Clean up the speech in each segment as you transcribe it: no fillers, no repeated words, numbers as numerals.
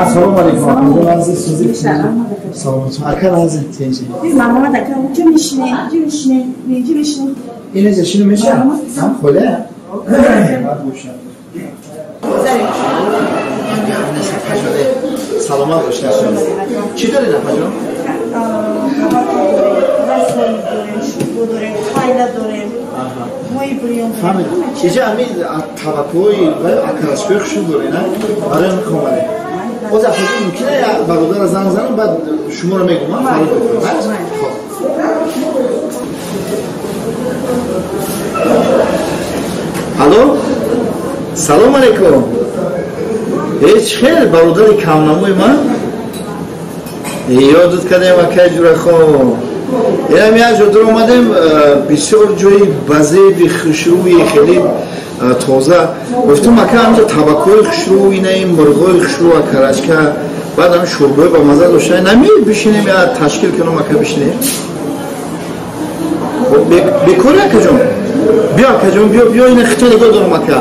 Ассалому алайкум. Азиз сузик. Салом. Ака азиз тенҷи. Марҳамат ака, ҷо мешине, ҷо мешине, ҷо мешине. Ине ҷо шино меша? Ҳам холе? Бад боша. Саломат бошед. Чӣ доред апаҷон? Расол дорем, шӯрбо дорем, хайла дорем. Мои бирён. Фаҳмид. Иҷа ҳамин табакҳои ва акарашкои хушрӯ доред, на? Барои ҳамин омадем. Оз апаҷон мумкин як бародарро занг занам, баъд шуморо мегӯм, фарод мекунам. Хоб. Алло? Салом алейкум. Ҳеҷ хел бародари камнамои ман? Ёдат кардем акай Ҷурахон. Инам як ҷо дур омадем, бисёр ҷои базеби хушрӯи хеле тоза. Гуфтам ака ҳамҷа табакҳои хушрӯ, инаи мурғои хушрӯ, акарачка, баъд ҳам шӯрбои ба маза дошта. Нами бишинем, я ташкил кунам ака бишинем. Бекори акаҷон? Биё акаҷон, биё, биё, ина хито нигоҳ дорам ака.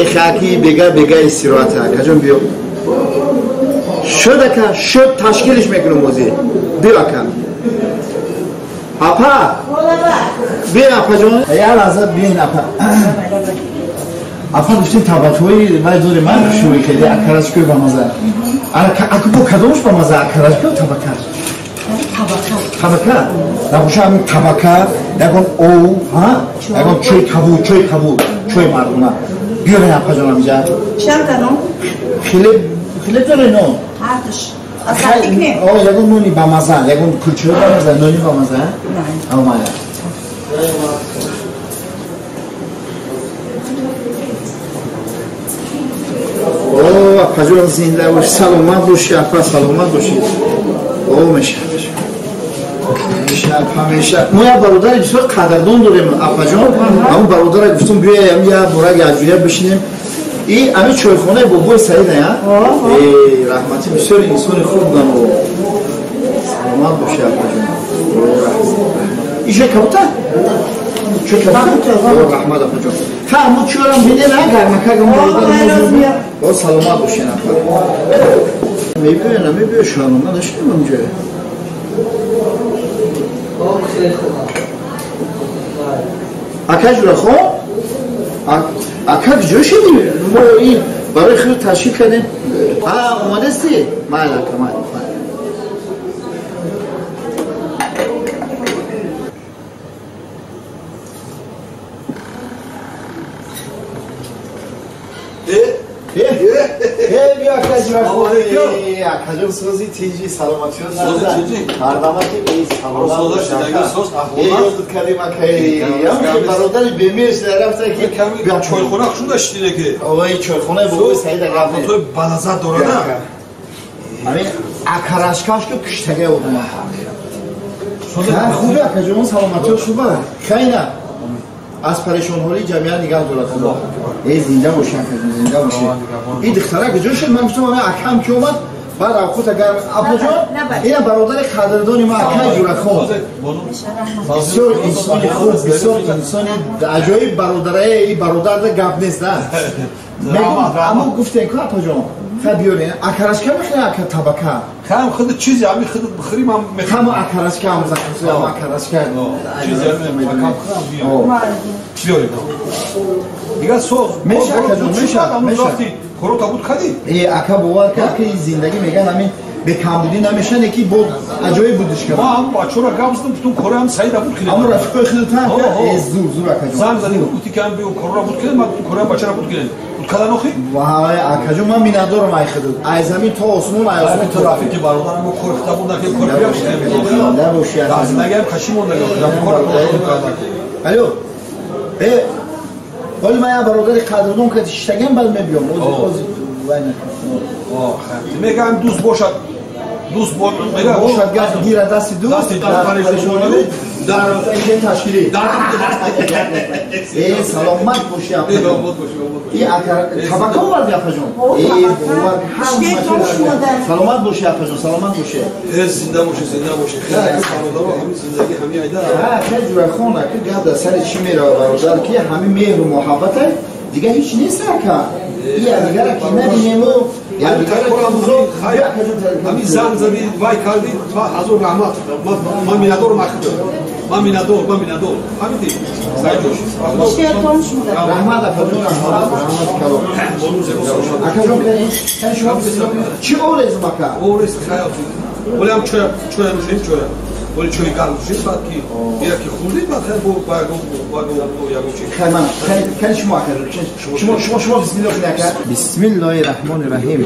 Эх, аки бега бега истироҳата, акаҷон биё. Шуд ака, шуд, ташкилиш мекунам ҳозир. Биё ака. Апа! Биё апаҷон. Як лаҳза биёин апа. Апа гуфтем табакҳои вай дорем, ман хушрӯи хеле акарачкои ба маза. Ака бо кадомаш ба маза, акарачка ё табака? Табака. Табака? Набоша ҳамин табака, ягон ов, ҳа? Ягон чой кабуд, чой кабуд, чой мардума. Биёрен апаҷон ҳамиҷа. Чанд та нон? Хеле хеле дорен нон. Ҳардуш. Асалтик не? О, ягон нони ба маза, ягон кулчаи ба маза, нони ба маза, ҳа? Омада. О, апаҷон зинда бошӣ, саломат бошӣ, апа, саломат бошӣ. О, меша, меша. Меша, апа, меша. Мо як бародари бисёр қадрдон дорем, апаҷон. Ҳамон бародарро гуфтум, биёем як бора якҷоя бишинем. И ҳамин чойхонаи бобои Саида, я? Э, раҳматӣ, бисёр инсони хуб будам. Саломат бошӣ, апаҷон. О, раҳмат. Ишо кабута? Чой кабута? О, раҳмат, апаҷон. Ха, мо чойрам бинем, а, гармакак бародар. О, саломат бошед, апа. Мебиёя, намебиёя, шаҳнома нашидам ҳамҷоя. Ака Ҷурахон? Ака куҷо шудӣ? Мо ин барои худ ташкил кардем. Ҳа, омадастӣ? Майли ака, майли. Биё ака Ҷурахон. Акаҷон сози тинҷи, саломатиёт. Мардамаки саломат. Ёдат кардем акай. Бародари бемеш рафта ки чойхона хушум даштине ки. Ой, чойхонаи бобои Саида гап не. Той балазат дорада. Ҳамин акарашкаш ки куштага одама. Хуби акаҷон, саломатиёт хуба. Хайна. Аз парешонҳолии ҷамъият нигаҳ дорад Худо. Э, зинда бошӣ акаҷон, зинда бошӣ. Ин духтара куҷо шуд? Ман гуфтам ҳамин акам ки омад, баъд авқот агар апаҷон, ина бародари қадрдони ман акаи Ҷурахон. Бисёр инсони хуб, бисёр инсони аҷоиб бародарае, ин бародарда гап нест, а? Аммо гуфтем ку апаҷон, ха биёрен, акарашка мехӯрем, ака табака? Хам худ чизе ҳами худ бихӯрим ҳам мехӯрем. Ҳама акарашка ҳам захм, акарашка. Чизе ҳами акам хӯрам биёрем. Дигар соз меша акаҷон, меша, меша. Хӯрока буд кадӣ? Э, ака бовар ки ака зиндагӣ меган ҳамин бекамбудӣ намеша, не ки бо аҷоиб будиш кардам. Ма ҳам бачаҳоро гап задам, гуфтам кора ҳам Саида буд кунем. Ҳамон рафиқои худатан? Э, зур, зур акаҷон. Занг задем, гуфти ки ҳам биё корро буд кунем, ман гуфтам кора бачаро буд кунем. Буд кардан охи? Вай, акаҷон, ман миннатдорам ай худат. Ай замин то осмон, ай осмон то рафиқи бародарам мо кори худат буд накунем, кори бия шудем. Зинда бошӣ, акаҷон. Дар зиндагиам қаши мондаги, кора кардан. Алло. Э, ҳоли ман як бародари қадрдон ки шиштагиам, баъд мебиём. Оз вай накун. Мегӯям дӯст бошад, дӯст бошад, гап гира дасти дӯст, дар парешонӣ, дар ташкилӣ. Э, саломат бошӣ апаҷон. И ака табака оварди апаҷон? Э, бовар саломат бошӣ апаҷон, саломат бошӣ. Э, зинда бошӣ, зинда бошӣ. Хеле бародаро, ҳамин зиндагӣ ҳамин айда. Ҳа, ака Ҷурахон, ака гап дар сари чӣ мерава бародар, ки ҳамин меҳру муҳаббата дигар ҳеҷ нест ака. Я дигара ки набинему, я дигара ки бузург, ҳамин занг задӣ, вай кардӣ, ҳазор раҳмат. Ман миннатдорам ахида. Ман миннатдор, ман миннатдор. Фаҳмидӣ? Саидҷон. Раҳмат апаҷон, раҳмат, раҳмат калом. Акаҷон, кани шумо чӣ орезм ака? Орез хаёл. Вале ҳам чоя, чоя нӯшем, чоя. Вале чои гарм нӯшем, баъд ки яке хӯрдем, баъд хай бо ягон ягон чи. Хай ман, кани шумо акаҷон, шумо бисмиллоҳ кунед ака. Бисмиллоҳи раҳмони раҳим.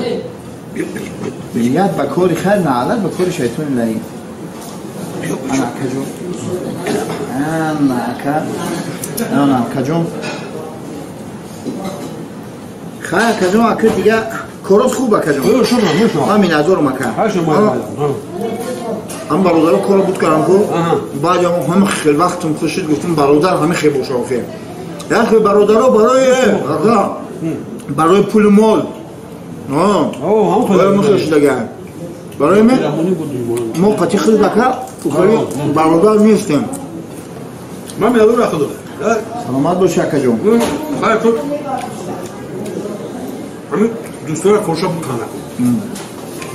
Ният ба кори хайр наалат ба кори шайтони лаим. Ана акаҷон. Ана ака. Ана акаҷон. Хай акаҷон, ака дига корот хуб акаҷон. Ман миннатдорам ака. Ҳам бародаро корро буд кардам ку, баъд ҳама хел вақтам хушид, гуфтам бародар ҳама хел боша охир. Як хел бародаро барои пулу мол. Барои мо шудага. Барои мо қати хел ака бародар нестем. Ман миннатдорам худо. Саломат боши акаҷон. Хай ту ҳамин дӯстора корша буд кана.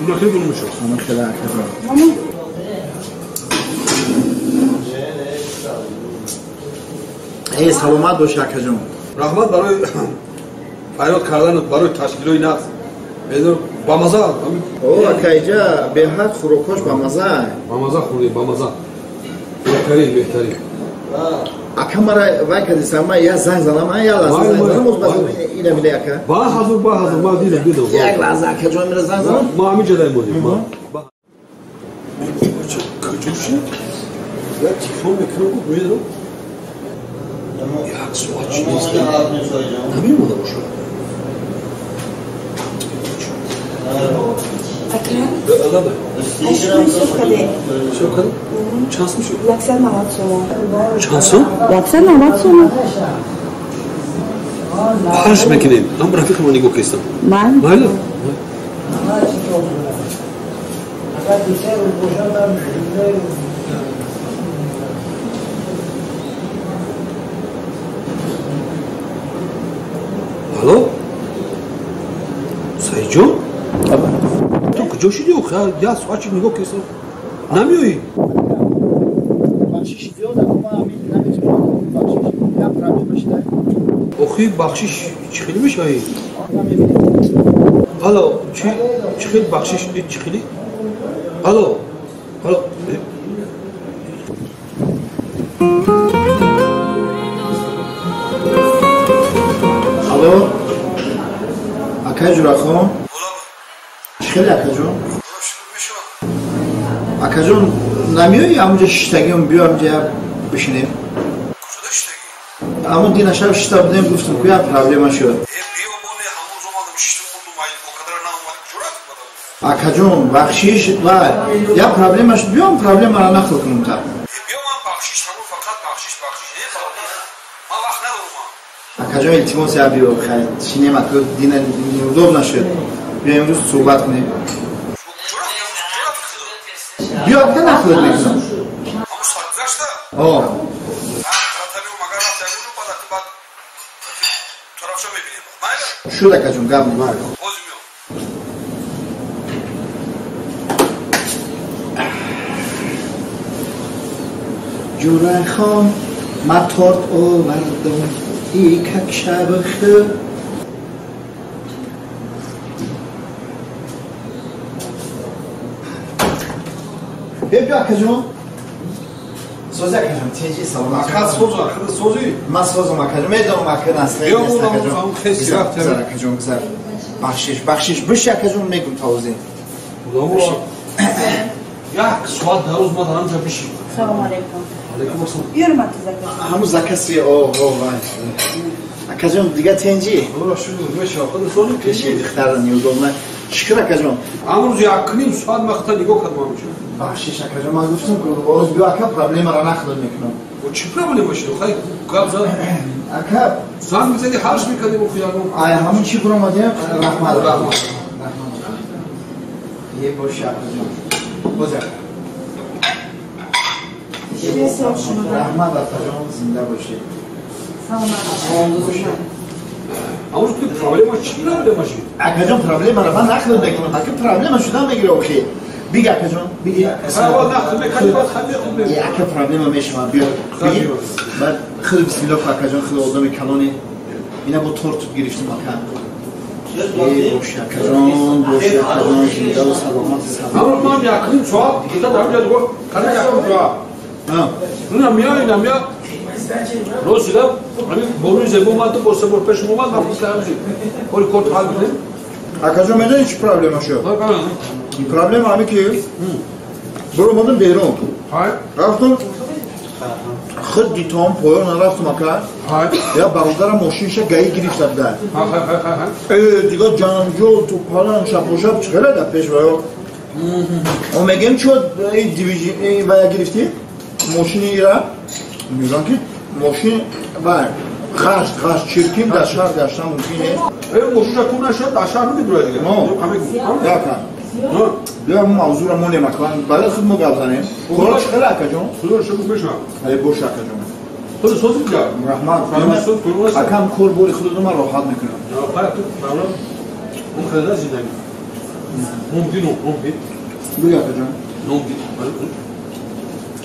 Ина хеле дуру мешавад. Ҳама хеле акаҷон. Эй, саломат боши акаҷон. Раҳмат барои фарёд кардан, барои ташкилои нақс. Бамаза. О, ака иҷа беҳад хӯрокҳош бамаза. Бамаза хӯрдем, бамаза. Беҳтарин, беҳтарин. Ака мара вай кардиса, ман я занг занам, я лаҳза занг занам, боз баз ина бида ака. Ба ҳазур, ба ҳазур, ман дидам, дидам. Як лаҳза акаҷон мера занг занам. Ма ҳамин ҷо даимонем. Куҷо шуд? Як телефон мекунам, гуфт медонам. Як соат чӣ нест. Намемонда бошад. Акрам? Да. Шуд каде? Шуд каде? Чанд сум шуд? 190 сомон. Чанд сум? 190 сомон. Ҳарш мекунем. Ҳам рафиқамро нигоҳ кистам. Ман? Майла? Алло? Саидҷон? Ту куҷо шудӣ охир? Як соат шуд нигоҳ кистам. Намеоӣ? Бахшиш зиёд аку, ман ҳамин наметавонам бахшиш. Як проблема шуда. Охир бахшиш чӣ хеле мешавӣ? Алло, чӣ хел бахшиш чӣ хеле? Алло, алло. Алло, акай Ҷурахон? Чӣ хеле акаҷон? Акаҷон, намеоӣ ҳамунҷо шиштагиам, биё ҳамунҷо як бишинем. Ҳамун дина шаб шишта будем, гуфтам ку як проблема шуд. Акаҷон, бахшиш вай, як проблема шуд, биём проблемаро нақл кунем та. Акаҷон, илтимос я биё, хай шинем аку, дина неудобно шуд. Биё имрӯз суҳбат кунем. Биё ака нақлат мекунам. О. Шуд акаҷон, гап нест. Ҷурахон, ман торт овардам, икак шаб хӯр. Биё акаҷон. Сози акаҷон, тинҷи саломат. Ака созу, ака сози. Ман созам акаҷон, медонам ака насле нест акаҷон. Гузар акаҷон, гузар. Бахшиш, бахшиш, биши акаҷон, мегум тавозин. Як соат дар рӯз ман дар ҳамҷа биши. Салом алейкум. Алейкум ассалом. Биёр ман ту заказ. Ҳамун заказ о, о, вай. Акаҷон, дига тинҷи? Худо шукр, мешава. Худо сози пеши духтара неудобно. Шукр акаҷон. Амрӯз як ним соат ман худта нигоҳ кардам ҳамҷа. Бахшиш акаҷон, ман гуфтам ку боз биё ака проблемаро нақл мекунам. Чӣ проблема шуд? Хай гап зад. Ака занг мезадӣ, ҳарш мекардем охи ягон. Ай ҳамун чӣ буромадем? Раҳмат, раҳмат. Е боши акаҷон. Боз ака. Раҳмат акаҷон, зинда бошед. Саломат бошед. Аммо ту проблема чӣ проблема ши? Акаҷон проблемаро ман нақл мекунам. Ака проблема шуда мегира охи. Биги акаҷон, биги. Ака проблема мешавад, биё. Биги. Баъд хеле бисмиллоҳ акаҷон, хеле одами калони. Ина бо торт гирифтим ака. Боши акаҷон, боши акаҷон, зинда ва саломат. Аммо ман якум соат гита дар ҷо гуфт, кана якум соат. Ина мия. Рост дидам, ҳамин боруи зебо омад, бо се бор пешам омад, ман гуфтам ҳамин. Ҳоли кор ҳал кунем. Акаҷон медонӣ чӣ проблема шуд? Проблема ҳамин ки баромадам берун. Рафтам худ дитом поён нарафтам ака. Я бародарам мошинша гаи гирифта буда. Дигар ҷанҷол ту палан шапошап чӣ хеле дар пеш ваё. О мегем чо вая гирифтӣ? Мошини ира? Мегӯям ки мошин ва ғашт чиркин дар шаҳр гаштан мумкин нест. Мошинша кун нашуд, дар шаҳр намедурад дигар. Яка. Биё мавзӯра монем ака. Барои худ мо гап занем. Хӯрок чӣ хеле акаҷон? Худоро шукр мешавам. Ай бош акаҷон. Худ соз буда. Раҳмат. Акам кор бори худро ман роҳат мекунам. Он хеле зиндагӣ. Мумкин мумкин. Биё акаҷон. Мумкин.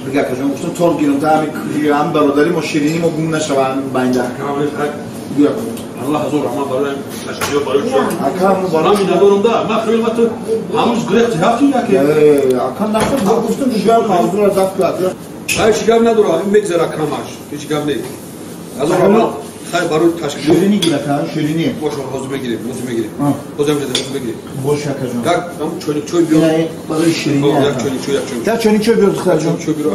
Биги акаҷон гуфтам торт гирам та ҳами бародари мо ширинӣ мо гум нашава байнда. Биё акаҷон. Аллоҳ ҳазор раҳмат барои ташкилот барои шумо. Ака мо барои ман миннатдорам да. Ман хеле вақт ҳамуз гирехти ҳафти яке. Ака нахӯд ман гуфтам биё мавзӯро дафт кард. Ҳеҷ гап надорам, ин мегзара камаш. Ҳеҷ гап нест. Ҳазор раҳмат хайр барои ташкилот. Ширинӣ гир ака, ширинӣ. Бош ҳозир мегирем, ҳозир мегирем. Ҳозир мегирем, мегирем. Бош акаҷон. Як ҳам чойник чой биёр. Барои ширинӣ. Як чойник чой, як чойник. Як чойник чой биёр духтарҷон. Чой биёр.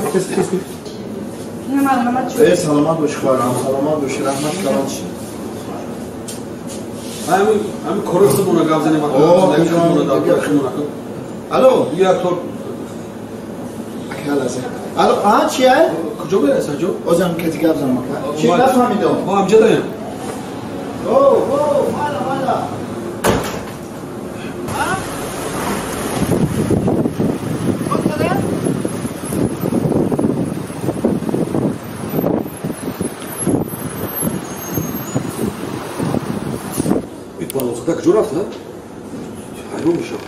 Саломат бош хоҳарам, саломат бош, раҳмат калом. Ҳамин кори худмона гап занем. Алло. Як тор. Алло, а чия? Куҷо мерасӣ ҷо? Озам кати гап занам ака. Чи нафаҳмидам? Мо ҳамҷа даем. О, о, мала, мала. Балозада куҷо рафт? Ҳайрон мешавам.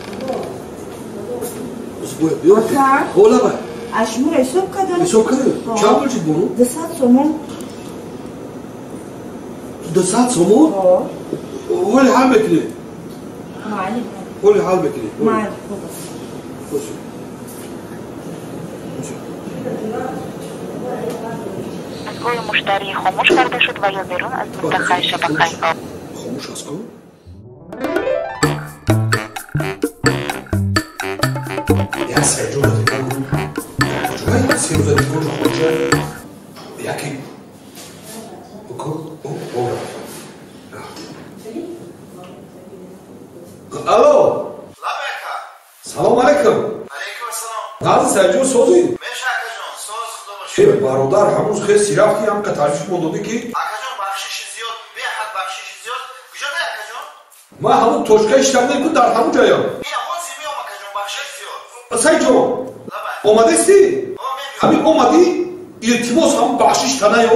Ҳолаба. Аз шуморо ҳисоб кардам. Ҳисоб кардӣ? Чанд пул шуд бону? 200 сомон. 200 сомон? Ҳоли ҳал мекунӣ? Майли. Ҳоли ҳал мекунӣ? Майли, хуб аст. Дастгоҳи муштарӣ хомӯш карда шуд ва ё берун аз минтақаи шабакаи об. Хомӯш аст ку? Як сайҷон телефон кунам. Куҷое се рӯза телефоншо хоҷа? Яке Алло. Салом алейкум. Алейкум ассалом. Назди сайҷон созӣ? Меша акаҷон, соз худо бошад. Бародар ҳамуз хел сирафти ҳам ка таҷриф мо додӣ ки акаҷон бахшиши зиёд, беҳад бахшиши зиёд. Куҷо дай акаҷон? Ман ҳамун точкаи шитаб ку дар ҳамун ҷоям. Ина ҳозир меом акаҷон, бахшиш зиёд. Сайҷон, омадасти? Ҳамин омадӣ, илтимос ҳамун бахшиш танаё.